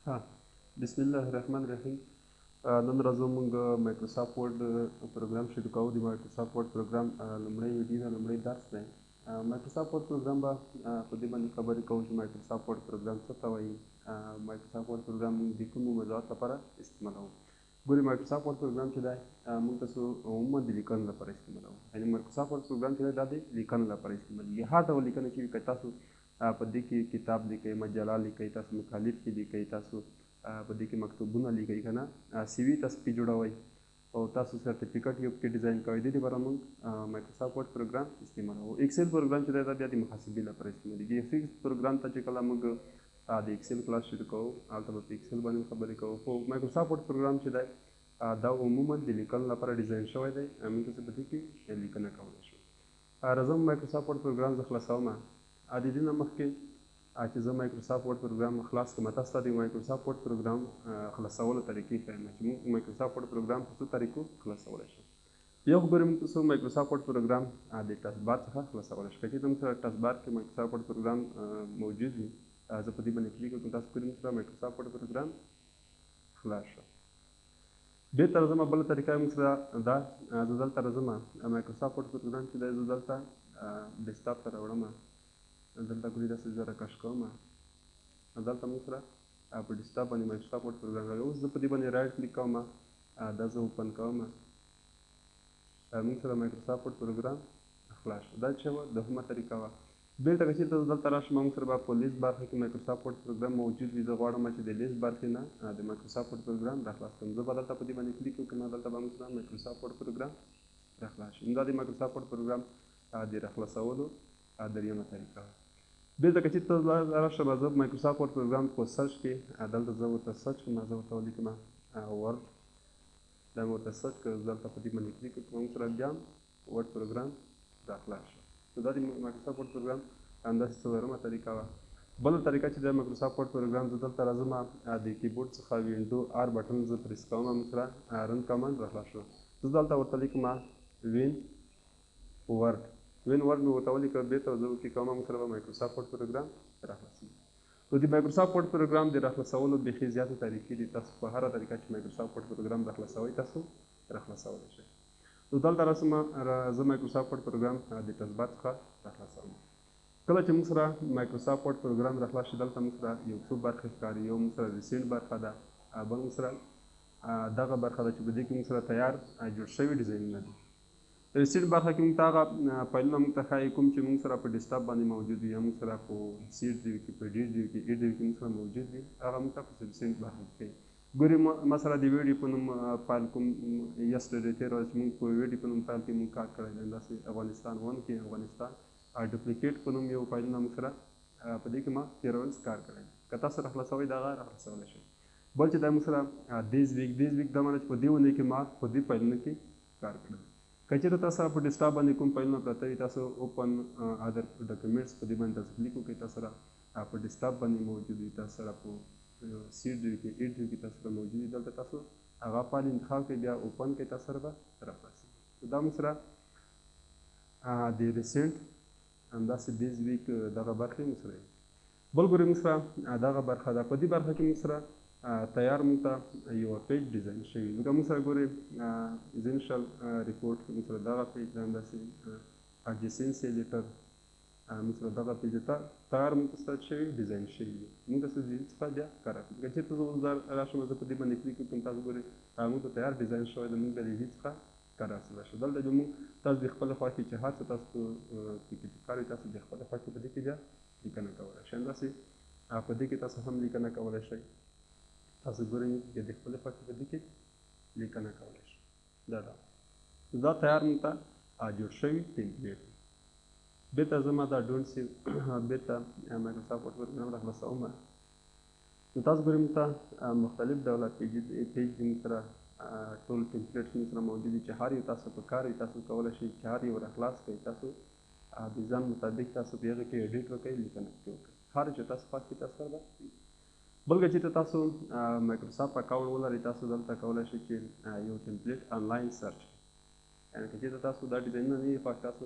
ها، بسم الله الرحمن الرحیم. نن راځو موږ مایکروسافټ ورډ پروګرام شروع کوو. د مایکروسافټ ورډ پروګرام لومړی ویډیو ده، لومړی درس دی. مایکروسافټ ورډ پروګرام به په دې باندې خبرې کوو چې مایکروسافټ ورډ پروګرام څه ته وایي، مایکروسافټ ورډ پروګرام موږ د کومو موضوعاتو لپاره استعمالوو. ګوري، مایکروسافټ ورډ پروګرام چې دی، موږ تاسو عموما د لیکنو لپاره استعمالوو. یعنې مایکروسافټ ورډ پروګرام چې دی، دا د لیکنو لپاره استعمالېږي. هر ډول لیکنه چې وي، که تاسو په دې کې کتاب لیکئ، مجله لیکئ، تاسو مقالې پکې لیکئ، تاسو په دې کې مکتوبونه لیکئ، که نه سی وي تاسو پکې جوړوئ او تاسو سرټیفیکټ یو پکې ډیزاین کوئ، د دې لپاره موږ مایکروسافټ ورډ پروګرام استعمالوو. ایکسل پروګرام چې دی، دا بیا د محاسبې لپاره استعمالېږي. ایکسل پروګرام ته چې کله موږ د ایکسل کلاس شروع کوو، هلته به په ایکسل باندې خبرې کوو. خو مایکروسافټ ورډ پروګرام چې دی، دا عموما د لیکنو لپاره ډیزاین شوی دی. موږ تاسو په دې کې لیکنه کولی شو. راځم، مایکروسافټ ورډ پروګرام زه خلاصوم. د دې نه مخکې چې زه مایکروسافټ ورډ پروګرام خلاص کړم، تاسو ته د مایکروسافټ ورډ پروګرام خلاصولو طریقې ښیم چې موږ مایکروسافټ ورډ پروګرام په څو طریقو خلاصولی شو. یو خو ګورئ، موږ تاسو مایکروسافټ ورډ پروګرام د ټاسک بار څخه خلاصولی شو. که چېرته موږ سره ټاسک بار کې مایکروسافټ ورډ پروګرام موجود وي، زه په دې باندې کلیک وکړم، تاسو ګورئ، موږ سره مایکروسافټ ورډ پروګرام خلاص شو. بېرته راځم، بله طریقه موږ سره دا، زه دلته راځم، مایکروسافټ ورډ پروګرام چې دی، زه دلته ډیسکټاپ ته راوړم. دلته ګورئ، داسې زه راکش کوم، دلته موږ سره په ډیسکټاپ باندې مایکروسافټ ورډ پروګرام راغی. اوس زه په دې باندې رایټ کلیک کوم، دا زه اوپن کوم، موږ سره مایکروسافټ ورډ پروګرام خلاص شو. دا چې وه، دوهمه طریقه وه. بېرته که چېرته زه دلته راشم، موږ سره به په لیست برخه کې مایکروسافټ ورډ پروګرام موجود وي. زه غواړم چې د لیست برخې نه د مایکروسافټ ورډ پروګرام راخلاص کړم. زه به دلته په دې باندې کلیک وکړم، دلته به موږ سره مایکروسافټ ورډ پروګرام راخلاص شي. دا د مایکروسافټ ورډ پروګرام د راخلاصولو درېیمه طریقه وه. بېرته که چېرته راشم، زه مایکروسافټ ورډ پروګرام په سرچ کې دلته زه ورته سرچ کړم، زه ورته ولیکم ورډ، دا مې ورته سرچ کړ، دلته په دې باندې کلیک وکړم، موږ سره بیا ورډ پروګرام راخلاص شو. نو دا د مایکروسافټ ورډ پروګرام همداسې څلورمه طریقه وه. بله طریقه چې د مایکروسافټ ورډ پروګرام، زه دلته راځم، د کیبورډ څخه وینډو آر بټن زه پریس کوم، موږ سره رن کمانډ راخلاص شو. زه دلته ورته لیکم وین ورډ، وین ورډ مې ورته ولیکه، بېرته زه ورکې کوم، موږ سره به مایکروسافټ ورډ پروګرام راخلاصېږي. نو د مایکروسافټ ورډ پروګرام د راخلاصولو بیخي زیاتې طریقې دي. تاسو په هره طریقه چې مایکروسافټ ورډ پروګرام راخلاصوئ، تاسو راخلاصولی شئ. نو دلته راسم، زه مایکروسافټ ورډ پروګرام د ټاسک څخه راخلاصوم. کله چې موږ سره مایکروسافټ ورډ پروګرام راخلاص شي، دلته موږ سره یو څو برخې ښکاري. یو موږ سره ریسنټ برخه ده، بل موږ سره دغه برخه ده چې په دې کې موږ سره تیار جوړ شوي ډیزاینونه دي. ریسنټ برخه کې موږ ته هغه فایلونه موږ ته ښایي کوم چې موږ سره په ډیسکټاپ باندې موجود وي، یا موږ سره په سی ډریو کې، په ډي ډریو کې، ای ډریو کې موږ سره موجود وي، هغه موږ ته په ریسنټ برخه کې ښایي. ګوري، ما سره د ویډیو په نوم فایل کوم یسټرډې، تېره ورځ چې موږ په ویډیو په نوم فایل کې موږ کار کړی دی، همداسې افغانستان ون کې افغانستان ډوپلیکیټ په نوم یو فایلونه موږ سره په دې کې ما تېره ورځ کار کړی دی. که تاسو راخلاصوئ، دغه راخلاصولی شئ. بل چې دا موږ سره دیس ویک، دیس ویک دا معنی چې په دې اونۍ کې ما په دې فایلونو کې کار کړی دی. که چېرته تاسو سره په ډیسکټاپ باندې کوم فایلونه پراته وي، تاسو اوپن ادر ډاکومنټس په دې باندې تاسو کلیک وکړئ، تاسو سره په ډیسکټاپ باندې موجود وي، تاسو سره په سی ډریو کې، ای ډریو کې تاسو سره موجود وي، دلته تاسو هغه فایل انتخاب کړئ، بیا اوپن کړئ، تاسو سره به راخلاصېږي. نو دا موږ سره د ریسنټ، همداسې دیس ویک، دغه برخې موږ سره. بل ګورئ، موږ سره دغه برخه ده. په دې برخه کې موږ سره تیار موږ ته یوه پیج ډیزاین شوي. لکه موږ سره ګورئ، ایزنشل ریپورټ موږ سره دغه پیج ده، همداسې اډجسنسي لیټر موږ سره دغه پیج ته تیار موږ ته ستارټ شوي، ډیزاین شوي دي. موږ ته دې څخه بیا کار اخلو. که چېرته زه اوس راشم، زه په دې باندې کلیک وکړم، تاسو ګورئ، موږ ته تیار ډیزاین شوی دی، موږ بیا د دې څخه کار اخیستلی شو. دلته به موږ تاسو د خپلې خوښې چې هر څه تاسو پکې پکار وي، تاسو د خپلې خوښې په دې کې بیا لیکنه کولی شئ. همداسې په دې کې تاسو هم لیکنه کولی شئ. تاسو ګورئ، بیا د خپلې خوښې په دې کې لیکنه کولی شئ. دا ډول دا تیار موږ ته جوړ شوي ټیمپلیټ. بېرته زما دا ډونټ سیو، بېرته مایکروسافټ ورډ پروګرام راخلاصوم. نو تاسو ګورئ، موږ ته مختلف ډوله پیج دي، موږ سره ټول ټیمپلیټس موږ سره موجود دي چې هر یو تاسو په کار وي، تاسو کولی شئ چې هر یو راخلاص کړئ، تاسو د ځان مطابق تاسو په هغه کې ایډیټ وکړئ، لیکنه پکې وکړئ، هر چې تاسو خوښ وي تاسو سره به. بل که چېرته تاسو مایکروسافټ اکاونټ ولرئ، تاسو دلته کولی شئ چې یو ټیمپلیټ آنلاین سرچ کړئ. یعنې که چېرته تاسو دا ډیزاینونه نه وي خوښ، تاسو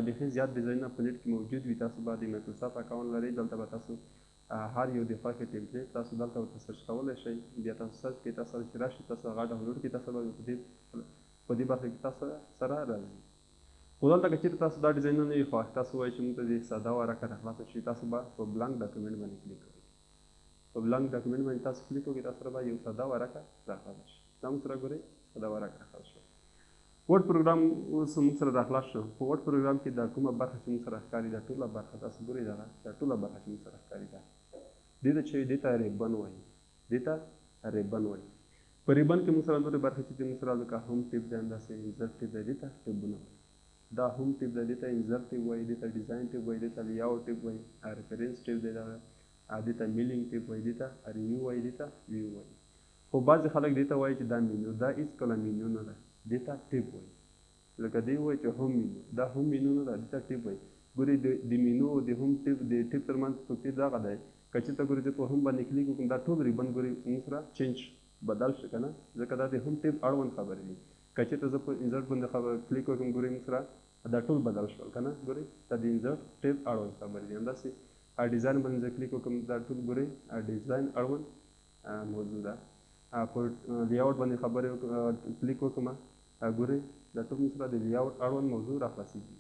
بیخي زیات ډیزاینونه په نیټ کې موجود وي، تاسو به د مایکروسافټ اکاونټ لرئ، دلته به تاسو هر یو د خوښې template تاسو دلته ورته search کولی شئ. بیا تاسو search کړئ، تاسو سره چې راشي تاسو هغه download کړئ، تاسو به په دې برخه کې تاسو سره راځي. خو دلته که چېرې تاسو دا ډیزاینونه نه وي خوښ، تاسو وایئ چې موږ ته دې ساده ورقه راخلاصه شي، تاسو به په blank document باندې کلیک کوئ. په blank document باندې تاسو کلیک وکړئ، تاسو سره به یو ساده ورقه راخلاصه شي. دا موږ سره ګورئ ساده ورقه راخلاصه شوه. Word پروګرام اوس موږ سره راخلاص شو. په Word پروګرام کې دا کومه برخه چې موږ سره ښکاري، دا ټوله برخه تاسو ګورئ، دغه دا ټوله برخه چې موږ سره ښکاري ده، دې ته چې دې ته ribbon وایي، دې ته ribbon وایي. په ribbon کې موږ سره نورې برخې چې دي، موږ سره لکه home tab دی، همداسې insert tab دی، دې ته tab ونه وایي. دا home tab دی، دې ته insert tab وایي، دې ته design tab وایي، دې ته layout tab وایي، reference tab دی دغه، دې ته mailing tab وایي، دې ته review وایي، دې ته view وایي. خو بعضې خلک دې ته وایي چې دا مینو، دا هېڅکله مینو نه ده، دې ته tab وایي. لکه دی وایي چې home menu، دا home menu نه ده، دې ته tab وایي. ګورئ د مینو او د home tab، د tab ترمنځ توپیر دغه دی. که چېرته ګورئ زه په home باندې کلیک وکړم، دا ټول ribbon ګورئ موږ سره change بدل شو که نه، ځکه دا د home tab اړوند خبرې دي. که چېرته زه په insert باندې کلیک وکړم، ګورئ موږ سره دا ټول بدل شول که نه، ګورئ دا د insert tab اړوند خبرې دي. همداسې design باندې زه کلیک وکړم، دا ټول ګورئ design اړوند موضوع ده. په layout باندې خبرې کلیک وکړم، ګورئ دا ټول موږ سره د layout اړوند موضوع راخلاصېږي.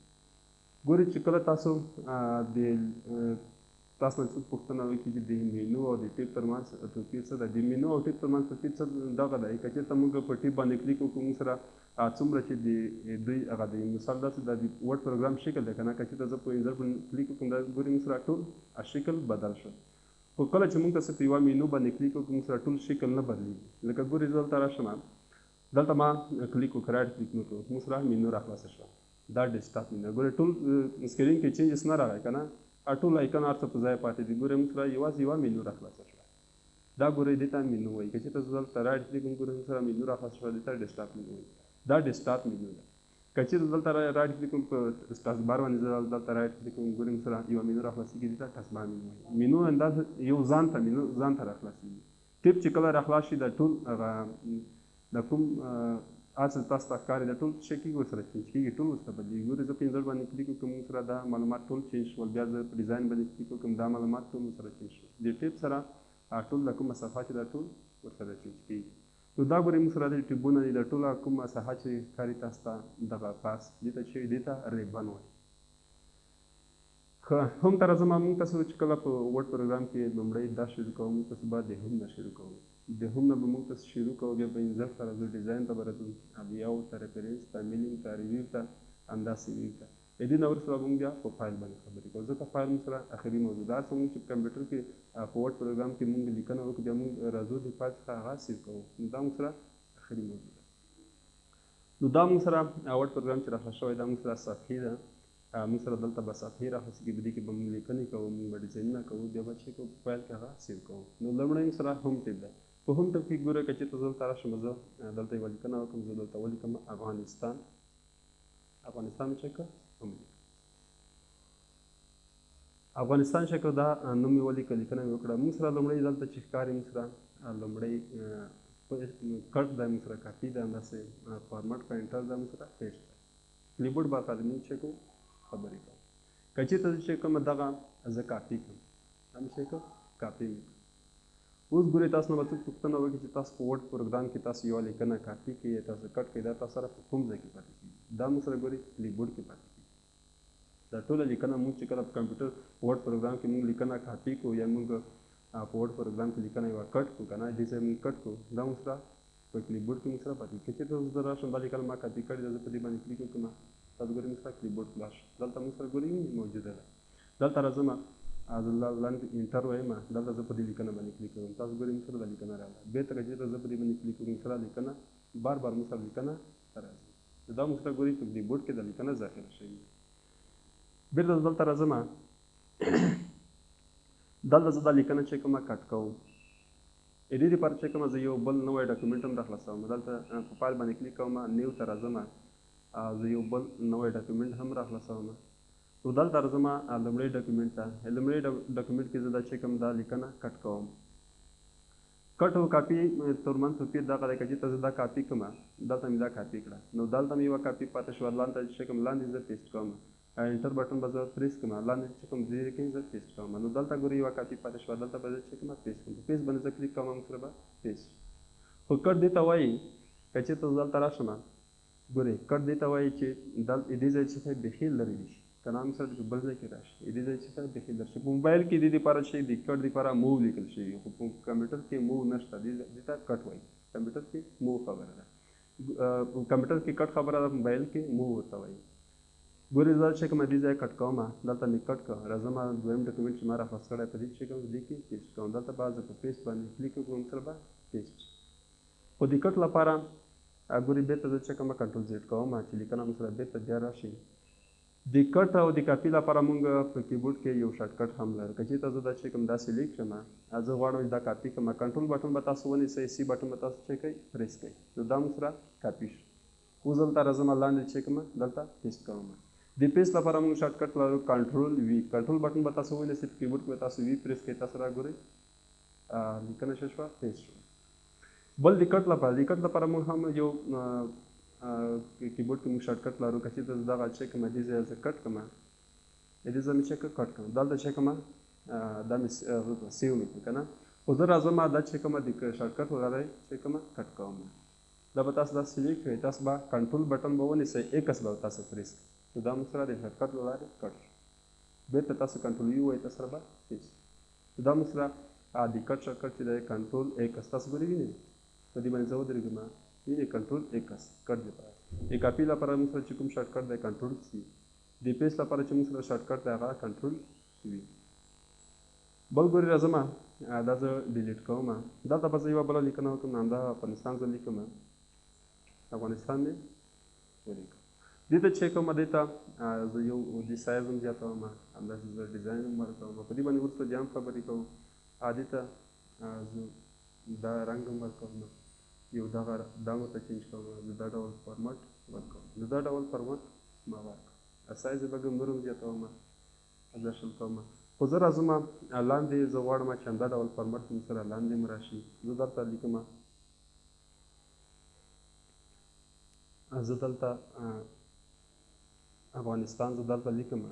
ګورئ چې کله تاسو د تاسو نه څوک پوښتنه وکړي چې د مینو او د tab ترمنځ توپیر څه دی، د مینو او tab ترمنځ توپیر څه دغه دی. که چېرته موږ په tab باندې کلیک وکړو، موږ سره څومره چې د دوی هغه د مثال داسې د Word پروګرام شکل دی که نه، که چېرته زه په insert باندې کلیک وکړم، دا ګورئ موږ سره ټول شکل بدل شو. خو کله چې موږ تاسو په یوه مینو باندې کلیک وکړو، موږ سره ټول شکل نه بدلېږي. لکه ګورئ زه دلته راشم، دلته ما کلیک وکړ، right click مې وکړو، موږ سره مینو راخلاصه شوه. دا desktop menu، ګورئ ټول screen کې changes نه راغی که نه، ټول icon هر څه په ځای پاتې دي. ګورئ موږ سره یوازې یوه مینو راخلاصه شوه. دا ګورئ دې ته مینو وایي. که چېرته زه دلته right click وکړم، ګورئ موږ سره مینو راخلاصه شوه، دې ته desktop menu وایي. دا desktop menu ده. که چېرته دلته right click وکړم، په taskbar باندې زه دلته right click وکړم، ګورئ موږ سره یوه مینو راخلاصېږي، دې ته taskbar menu وایي. مینو انداز یو ځان ته مینو ځان ته راخلاصېږي. tab چې کله راخلاص شي، دا ټول هغه دا کوم هر څه تاسو ته ښکاري، دا ټول څه کېږي ورسره change کېږي، ټول ورسره بدلېږي. ګورئ زه په insert باندې کلیک وکړم، موږ سره دا معلومات ټول change شول. بیا زه په design باندې کلیک وکړم، دا معلومات ټول ورسره change شول. د tab سره ټول دا کومه صفحه چې دا ټول ورسره change کېږي. نو دا ګورئ موږ سره د tab ونه دي، دا ټوله کومه ساحه چې ښکاري تاسو ته دغه پاس دې ته چې دې ته ribbon وایي. ښه، home ته راځم. موږ تاسو چې کله په Word پروګرام کې لومړی دا شروع کوو، موږ تاسو به د home نه شروع کوو. د home نه به موږ تاسو شروع کوو، بیا به insert ته راځو، design ته به راځو، layout ته، reference ته، mailing ته، review ته، همداسې view ته. له دې نه وروسته به موږ بیا په فایل باندې خبرې کوو، ځکه فایل موږ سره اخري موضوع ده. هر څه موږ چې په کمپیوټر کې په Word پروګرام کې موږ لیکنه وکړو، بیا موږ راځو د فایل څخه هغه save کوو. نو دا موږ سره اخري موضوع ده. نو دا موږ سره Word پروګرام چې راخلاص شوی، دا موږ سره صفحې ده. موږ سره دلته به صفحې راخلاصېږي، په دې کې به موږ لیکنې کوو، موږ به ډیزاینونه کوو، بیا به چې کوو په فایل کې هغه save کوو. نو لومړی موږ سره home tab ده. په home tab کې ګوره که چېرته زه دلته راشم، زه دلته یوه لیکنه وکړم، زه دلته ولیکم افغانستان، افغانستان مې چې کړ ولیکم افغانستان چې کړ، دا نوم مې ولیکه، لیکنه مې وکړه. موږ سره لومړی دلته چې ښکاري، موږ سره لومړی cut دی، موږ سره کاپي ده، همداسې format painter ده، موږ سره paste ده. clipboard برخه ده، موږ چې کوو خبرې کوو. که چېرته زه چې کوم دغه زه کاپي کړم، دا مې چې کړ کاپي مې کړ. اوس ګورئ تاسو نه به څوک پوښتنه وکړي چې تاسو په Word پروګرام کې تاسو یوه لیکنه کاپي کړئ یا تاسو cut کړئ، دا تاسو سره په کوم ځای کې پاتې کېږي؟ دا موږ سره ګورئ clipboard کې پاتې کېږي. دا ټوله لیکنه موږ چې کله په کمپیوټر Word پروګرام کې موږ لیکنه کاپي کړو یا موږ په Word پروګرام کې لیکنه یوه cut کړو که نه، دې ځای موږ cut کړو، دا موږ سره په clipboard کې موږ سره پاتې کېږي. که چېرته زه راشم دا لیکنه ما کاپي کړې ده، زه په دې باندې کلیک وکړم، تاسو ګورئ موږ سره clipboard خلاص شو. دلته موږ سره ګورئ موجوده ده. دلته راځم، زه لاندې enter وایم، دلته زه په دې لیکنه باندې کلیک کوم، تاسو ګورئ موږ سره دا لیکنه راغله. بېرته که چېرته زه په دې باندې کلیک وکړم، موږ سره لیکنه بار بار موږ سره لیکنه راځي. دا موږ سره ګورئ په clipboard کې دا لیکنه ذخیره شوې ده. بېرته زه دلته راځم، دلته زه دا لیکنه چې کومه cut کوم. د دې لپاره چې کومه زه یو بل نوی document هم راخلاصوم، دلته په فایل باندې کلیک کوم، new ته راځم، زه یو بل نوی document هم راخلاصوم. نو دلته راځم لومړی document ته. لومړی document کې زه دا چې کوم دا لیکنه cut کوم. cut او کاپي ترمنځ توپیر دغه دی، که چېرته زه دا کاپي کړم، دلته مې دا کاپي کړه، نو دلته مې یوه کاپي پاتې شوه، لاندې چې کوم لاندې زه paste کوم. enter button به زه پریس کړم، لاندې چې کوم دې کې زه paste کوم. نو دلته ګورئ یوه کاپي پاتې شوه، دلته به زه چې کوم paste کوم. په paste باندې زه کلیک کوم، موږ سره به paste. خو cut دې ته وایي که چېرته زه دلته راشم، ګورئ cut دې ته وایي چې دې ځای څخه بیخي لرې دي شي، که نه موږ سره په بل ځای کې راشي. دې ځای څخه بیخي لرې شي. په موبایل کې دې دپاره چې د cut دپاره move لیکل شوي، خو په کمپیوټر کې move نشته، دې ته cut وایي. کمپیوټر کې move خبره ده، کمپیوټر کې cut خبره ده، موبایل کې move ورته وایي. ګورئ زه چې کوم دې ځای cut کوم، دلته مې cut کړ، راځم دویم ډاکومنټ چې ما راخلاص کړی په دې چې کوم دې کې paste کوم. دلته به زه په paste باندې کلیک وکړم، سره به paste. خو د cut لپاره ګورئ بېرته زه چې کوم control Z کوم چې لیکنه مو سره بېرته بیا راشي. د cut او د کاپي لپاره مونږ په کیبورډ کې یو shortcut هم لرو. که چېرته زه دا چې کوم داسې لیک کړم، زه غواړم چې دا کاپي کړم، control button به تاسو ونیسئ، C button به تاسو چې کوئ پریس کړئ، نو دا مو سره کاپي شو. اوس دلته راځم لاندې چې کوم دلته paste کوم. د paste لپاره موږ shortcut لرو control V. Control button به تاسو ونیسئ، په کیبورډ کې به تاسو V press کړئ، تاسو راګورئ لیکنه څه شوه، paste شوه. بل د cut لپاره، د cut لپاره موږ هم یو کیبورډ کې موږ shortcut لرو. که چېرته زه دغه چې کوم دې ځای زه cut کړم، دې ځای مې چې cut کړم، دلته چې کوم دا مې save مې کړ که نه، خو زه راځم دا چې کوم د shortcut له چې کوم cut کوم. دا به تاسو داسې لیک کړئ، تاسو به control button به ونیسئ، X به تاسو پریس کړئ، نو دا موږ سره د shortcut له لارې cut شو. بېرته تاسو control V ووایئ، تاسو سره به paste. نو دا موږ سره د cut shortcut چې دی control X، تاسو ګورئ وینئ په دې باندې زه ودرېږم، وینئ control X cut دپاره. د کاپي لپاره موږ سره چې کوم shortcut دی control C، د paste لپاره چې موږ سره shortcut دی هغه control V. بل ګورئ راځم دا زه delete کوم، دلته به زه یوه بله لیکنه وکړم، همدا افغانستان زه لیکم، افغانستان مې ولیکم. دې ته چې کوم دې ته زه یو د سایز هم زیاتوم، همداسې زه ډیزاین هم ورکوم، په دې باندې وروسته بیا هم خبرې کوو. دې ته زه دا رنګ هم ورکوم، یو دغه دا ورته change کوم، زه دا ډول format ورکوم، نو دا ډول format ما ورکړ. سایز یې لږ نور هم زیاتوم، زه 20 کوم. خو زه راځم لاندې، زه غواړم چې همدا ډول format مې سره لاندې هم راشي. زه دلته لیکم، زه دلته افغانستان زه دلته لیکم.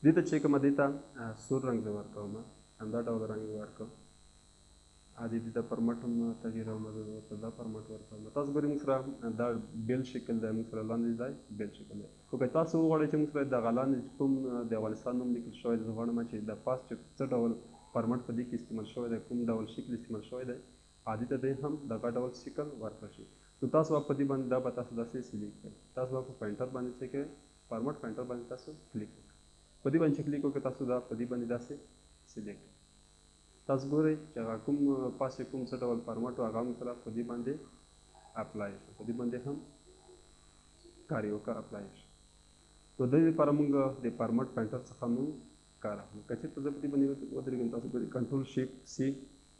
دې ته چې کوم دې ته سور رنګ زه ورکوم، همدا ډول رنګ یې ورکوم. دې ته format هم تغییروم، زه ورته دا format ورکوم. تاسو ګورئ موږ سره دا بېل شکل دی، موږ سره لاندې دی بېل شکل دی. خو که تاسو وغواړئ چې موږ سره دغه لاندې کوم د افغانستان نوم لیکل شوی دی، زه غواړم چې د پاس چې څه ډول format په دې کې استعمال شوی دی، کوم ډول شکل استعمال شوی دی، عادي ته دی هم دغه ډول شکل ورکړل شي. نو تاسو به په دې باندې دا به تاسو داسې select کړئ، تاسو به په painter باندې څه کوئ، format painter باندې تاسو کلیک وکړئ، په دې باندې چې کلیک وکړئ تاسو دا په دې باندې داسې select کړئ. تاسو ګورئ چې هغه کوم پاس کوم څه ډول format و هغه هم سره په دې باندې apply شو، په دې باندې هم کار یې وکړه apply شو. نو د دې لپاره موږ د format painter څخه موږ کار اخلو. که چېرته زه په دې باندې ودرېږم، تاسو ګورئ control shift C،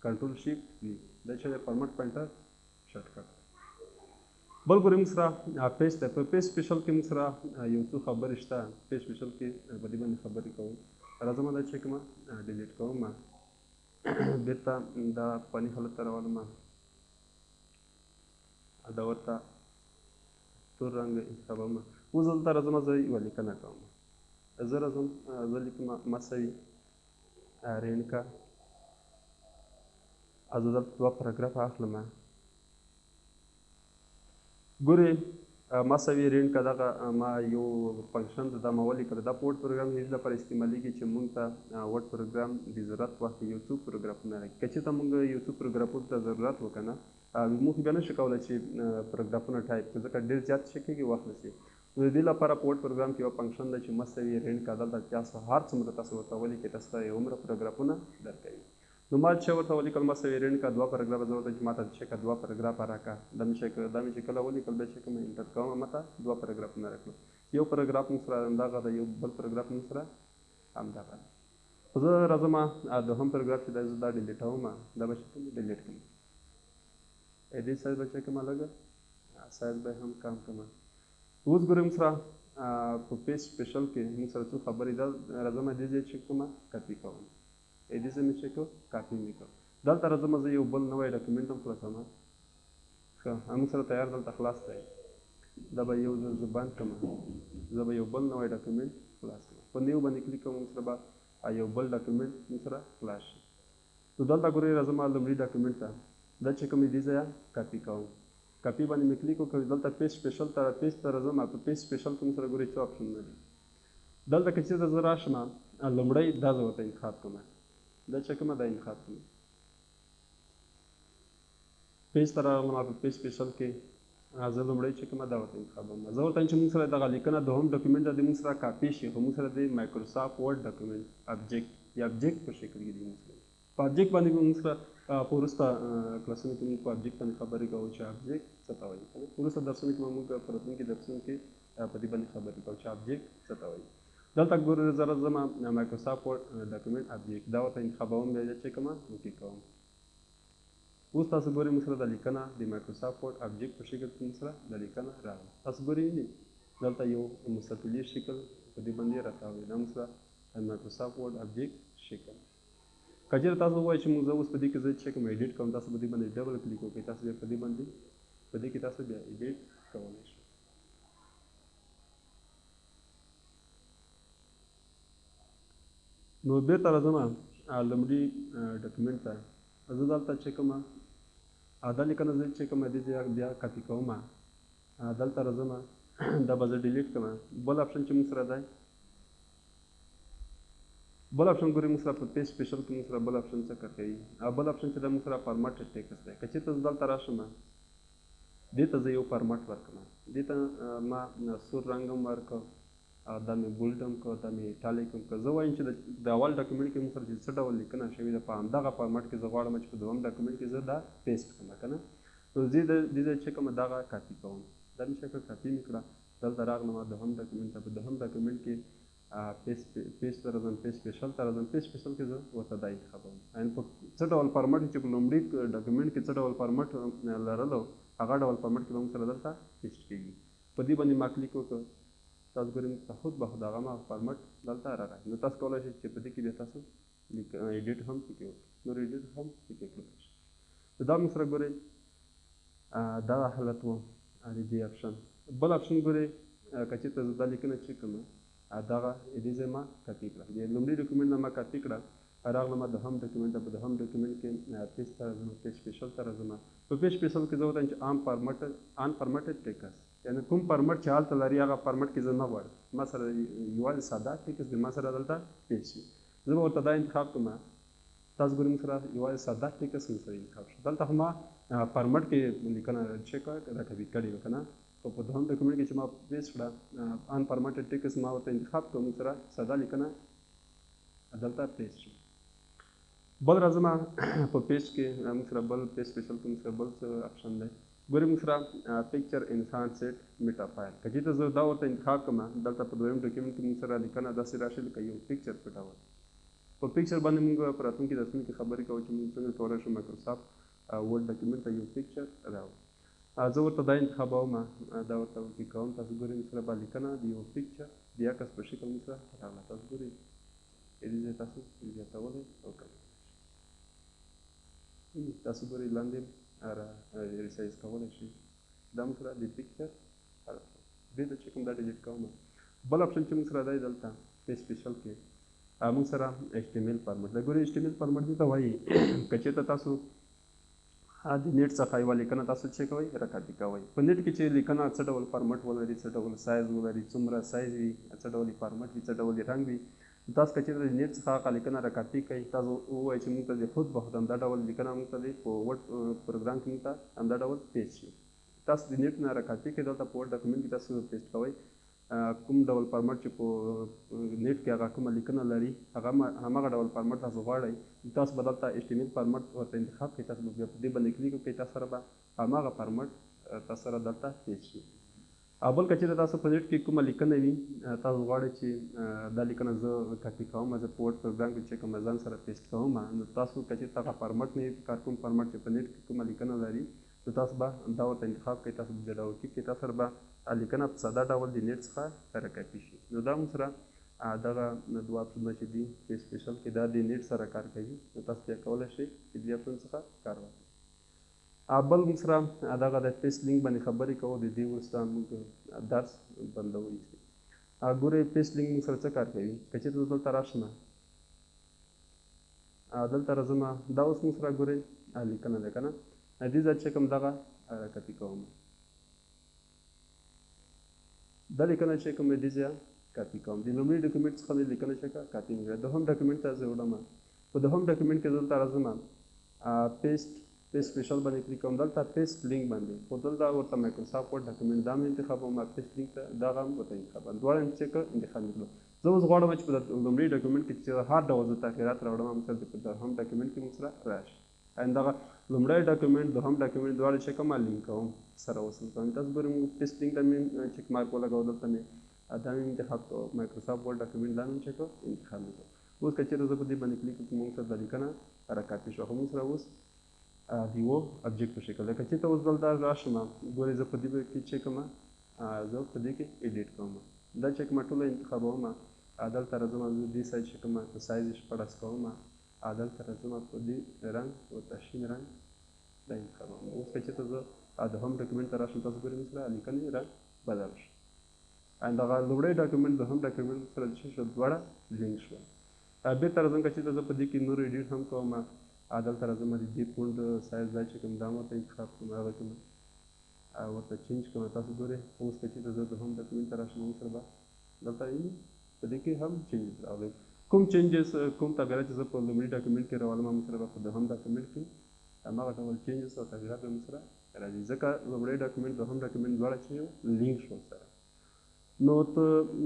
control shift V، دا چې د format painter shortcut. بل ګورئ موږ سره paste دی. په paste special کې موږ سره یو څو خبرې شته، paste special کې په دې باندې خبرې کوو. راځم دا چې کومه delete کوم، بېرته دا پخواني حالت ته راولم، دا ورته تور رنګ انتخابوم. اوس دلته راځم زه یوه لیکنه کوم، زه راځم زه لیکم مساوي رینکا، زه دلته دوه پاراګرافه اخلم. ګورئ مساوي رینکا دغه ما یو function ده، دا ما ولیکله. دا په Word پروګرام کې دې لپاره استعمالېږي چې موږ ته Word پروګرام د ضرورت وخت یو څو پروګرافونه راکړي. که چېرته موږ یو څو پروګرافونو ته ضرورت وکړه نه، موږ بیا نه شو کولی چې پروګرافونه ټایپ کړو، ځکه ډېر زیات څه کېږي وخت نیسي. نو د دې لپاره په Word پروګرام کې یوه function ده چې مساوي رینکا، دلته تاسو هر څومره تاسو ورته ولیکئ تاسو ته یې هومره پروګرافونه درکوي. نو ما چې ورته ولیکل مساوي رینکا دوه پاراګرافه، زه ورته چې ما ته چې که دوه پاراګرافه راکړه، دا مې چې کله ولیکل بیا چې کوم enter کوم ما ته دوه پاراګرافونه راکړل. یو پاراګراف موږ سره همدغه دی، یو بل پاراګراف موږ سره همدغه دی. خو زه راځم دوهم پاراګراف چې دی زه دا ډیلیټوم، دا به چې کوم delete کړم، دې سایز به چې کومه لږه سایز به هم کم کړم. اوس ګورئ موږ سره په paste special کې موږ سره څو خبرې ده. راځم دې ځای چې کومه کاپي کوم، دې ځای مې چې کوم کاپي مې کوم. دلته راځم زه یو بل نوی ډاکومنټ هم خلاصوم. ښه موږ سره تیار دلته خلاص دی. دا به یو ځل زه بند کړم، زه به یو بل نوی ډاکومنټ خلاص کړم. په new باندې کلیک کوم، موږ سره به یو بل ډاکومنټ موږ سره خلاص شي. نو دلته ګورئ راځم لومړي ډاکومنټ ته، دا چې کوم دې ځایه کاپي کوم، کاپي باندې مې کلیک وکړ. دلته paste special ته، paste ته راځم. په paste special کې موږ سره ګورئ څو آپشنونه دي. دلته که چېرته زه راشم، لومړی دا زه ورته انتخاب کړم، دا چې کومه دا انتخاب کړم. paste ته راغلم، په paste special کې زه لومړی چې کومه دا ورته انتخابوم. زه ورته وایم چې موږ سره دغه لیکنه دوهم ډاکومنټ د موږ سره کاپي شي، خو موږ سره د Microsoft Word document object یا object په شکل کې دی. موږ سره په object باندې موږ سره په وروسته کلاسونو کې موږ په object باندې خبرې کوو چې object څه ته وایي. وروسته درسونو کې به موږ په راتلونکي درسونو کې په دې باندې خبرې کوو چې object څه ته وایي. دلته ګورئ زه راځم Microsoft Word document object، دا ورته انتخابوم، بیا چې کومه okay کوم. اوس تاسو ګورئ موږ سره د لیکنه د Microsoft Word object په شکل کې موږ سره د لیکنه راغله. تاسو ګورئ وینئ دلته یو مستطیلي شکل په دې باندې راتاوی، دا موږ سره د Microsoft Word object شکل. که چېرې تاسو ووایئ چې موږ زه اوس په دې کې زه چې کوم edit کوم، تاسو په دې باندې double click وکړئ، تاسو بیا په دې باندې په دې کې تاسو بیا edit کولی شئ. نو بېرته راځم لومړي ډاکومنټ ته. زه دلته چې کوم دا لیکنه زه چې کوم دې ځای بیا کاپي کوم، دلته راځم، دا به زه delete کړم. بل آپشن چې موږ سره دی، بل آپشن ګورئ موږ سره په paste special کې موږ سره بل آپشن څه کار کوي. بل آپشن چې دی موږ سره format text دی. که چېرته زه دلته راشم، دې ته زه یو فارمټ ورکړم، دې ته ما سور رنګ هم ورکړ، دا مې bold هم کړ، دا مې italic هم کړ. زه وایم چې د اول ډاکومنټ کې موږ سره چې څه ډول لیکنه شوې ده په همدغه فارمټ کې زه غواړم چې په دوهم ډاکومنټ کې زه دا paste کړم که نه. نو زه دې ځای چې کومه دغه کاپي کوم، دا مې شکل کاپي مې کړه. دلته راغلم دوهم ډاکومنټ ته، په دوهم ډاکومنټ کې paste ته راځم، paste special ته راځم. paste special کې زه ورته دا انتخابوم، یعنې په څه ډول فارمټ چې په لومړي ډاکومنټ کې څه ډول فارمټ لرلو هغه ډول فارمټ کې به موږ سره دلته paste کېږي. په دې باندې ما کلیک وکړ، تاسو ګورئ موږ ته خود به خود هغه ما فارمټ دلته راغی. نو تاسو کولی شئ چې په دې کې بیا تاسو edit هم پکې وکړئ، نور edit هم پکې کړلی شئ. نو دا موږ سره ګورئ دغه حالت و د دې آپشن. بل آپشن ګورئ که چېرته زه دا لیکنه چې کوم دغه دې ځای ما کاپي کړه، د لومړي ډاکومنټ نه ما کاپي کړه، راغلم دوهم ډاکومنټ ته. په دوهم ډاکومنټ کې paste ته راځم، paste special ته راځم. په paste special کې زه ورته چې عام format unformatted text، یعنې کوم فارمټ چې هلته لري هغه فارمټ کې زه نه غواړم، ما سره یوازې ساده text دی، ما سره دلته paste شي. زه به ورته دا انتخاب کړم. تاسو ګورئ موږ سره یوازې ساده text موږ سره انتخاب شو. دلته خو ما فارمټ کې لیکنه چې را کاپي کړې وه که نه، خو په دوهم ډاکومنټ کې چې ما paste کړه unformatted text ما ورته انتخاب کړ، موږ سره ساده لیکنه دلته paste شو. بل راځم په paste کې موږ سره بل paste special کې موږ سره بل څه آپشن دی. ګورئ موږ سره picture enhanced meta file، که چېرته زه دا ورته انتخاب کړم، دلته په دویم ډاکومنټ کې موږ سره لیکنه داسې راشي لکه یو picture په ډول. په picture باندې موږ په راتلونکي درسونو کې خبرې کوو چې موږ څنګه کولی شو Microsoft Word document ته یو picture راوړو. زه ورته دا انتخابوم، دا ورته okay کوم. تاسو ګورئ موږ سره به لیکنه د یو picture د عکس په شکل موږ سره راغله. تاسو ګورئ دې ځای تاسو زیاتولی او کمولی شئ. تاسو ګورئ لاندې را resize کولی شئ. دا موږ سره د picture دې ته چې کوم دا delete کوم. بل آپشن چې موږ سره دی دلته paste special کې موږ سره HTML format دی. ګورئ HTML format دې ته وایي که چېرته تاسو د نېټ څخه یوه لیکنه تاسو چې کوئ راکاپي کوئ، په نېټ کې چې لیکنه څه ډول فارمټ ولري، څه ډول سایز ولري، څومره سایز وي، څه ډول یې فارمټ وي، څه ډول یې رنګ وي، تاسو که چېرته د نېټ څخه هغه لیکنه راکاپي کړئ، تاسو ووایئ چې موږ ته د خود به خود همدا ډول لیکنه موږ ته د په Word پروګرام کې موږ ته همدا ډول paste شي. تاسو د نېټ نه راکاپي کړئ، دلته په Word ډاکومنټ کې تاسو paste کوئ، کوم ډول فارمټ چې په نېټ کې هغه کومه لیکنه لري هغه هماغه ډول فارمټ تاسو غواړئ، تاسو به دلته HTML format ورته انتخاب کړئ. تاسو به بیا په دې باندې کلیک وکړئ، تاسو سره به هماغه فارمټ تاسو سره دلته paste شي. او بل که چېرته تاسو په نېټ کې کومه لیکنه وي، تاسو غواړئ چې دا لیکنه زه کاپي کوم، زه په Word پروګرام کې چې کوم ځان سره paste کوم، نو تاسو که چېرته هغه فارمټ نه وي په کار، کوم فارمټ چې په نېټ کې کومه لیکنه لري، نو تاسو به دا ورته انتخاب کړئ، تاسو به بیا دا okay کړئ، تاسو سره به لیکنه په ساده ډول د نېټ څخه راکاپي شي. نو دا موږ سره دغه دوه آپشنونه چې دي paste special کې دا د نېټ سره کار کوي، نو تاسو بیا کولی شئ چې دې آپشن څخه کار واخلئ. بل موږ سره دغه د paste link باندې خبرې کوو، د دې وروسته موږ درس بندوو. ګورئ، paste link موږ سره څه کار کوي؟ که چېرته زه دلته راشم، دلته راځم، دا اوس موږ سره ګورئ لیکنه ده که نه؟ دې ځای چې کوم دغه کاپي کوم، دا لیکنه چې کوم دې ځای کاپي کوم، د لومړي ډاکومنټ څخه مې لیکنه چې کاپي مې کړه، دوهم ډاکومنټ ته زه وړم. په دوهم ډاکومنټ کې دلته راځم، paste special باندې کلیک کوم، دلته paste link باندې، خو دلته ورته Microsoft Word document دا مې انتخابوم، paste link ته دغه هم ورته انتخابوم، دواړه مې چې انتخاب مې کړو. زه اوس غواړم چې په لومړي ډاکومنټ کې چې هر ډول زه تغییرات راوړم، موږ سره په دوهم ډاکومنټ کې موږ سره راشي. ان دغه لومړی ډاکومنټ دوهم ډاکومنټ دواړه چې کوم لینک کوم سره وصل کوم. تاسو ګورئ، موږ paste link ته مې check mark ولګاوه، دلته مې دا مې انتخاب کړو، Microsoft Word document دا مې چې کړو انتخاب مې کړو. اوس که چېرته زه په دې باندې کلیک وکړم، موږ سره دا لیکنه راکاپي شوه، خو موږ سره اوس د یو object په شکل ده. که چېرته اوس دلته راشم، ګورئ زه په دې کې چې کوم، زه په دې کې edit کوم، دا چې کومه ټوله انتخابوم، دلته راځم، زه دې سایز چې کوم سایز یې 16 کوم، دلته راځم، په دې رنګ ورته شین رنګ دا انتخابوم. اوس که چېرته زه دوهم ډاکومنټ ته راشم، تاسو ګورئ موږ سره لیکنې رنګ بدل شو. دغه لومړی ډاکومنټ دوهم ډاکومنټ سره چې شو دواړه لینک شول. بېرته راځم، که چېرته زه په دې کې نور edit هم کوم، دلته راځم، د دې font size دا چې کوم دا ورته انتخاب کوم، هغه کوم ورته change کوم. تاسو ګورئ اوس که چېرته زه دوهم ډاکومنټ ته راشم، موږ سره به دلته ویني په دې کې هم changes راغلي. کوم changes، کوم تغییرات چې زه په لومړي ډاکومنټ کې راولم، موږ سره به په دوهم ډاکومنټ کې هماغه ډول changes او تغییرات به موږ سره راځي، ځکه لومړی ډاکومنټ دوهم ډاکومنټ دواړه چې لینک شول سره. نو ته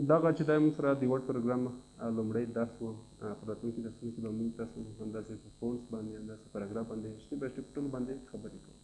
دغه چې دی موږ سره د Word پروګرام لومړی درس و. په راتلونکي درسونو کې به موږ تاسو همداسې په fonts باندې، همداسې پاراګراف باندې، step by step ټولو باندې خبرې کوو.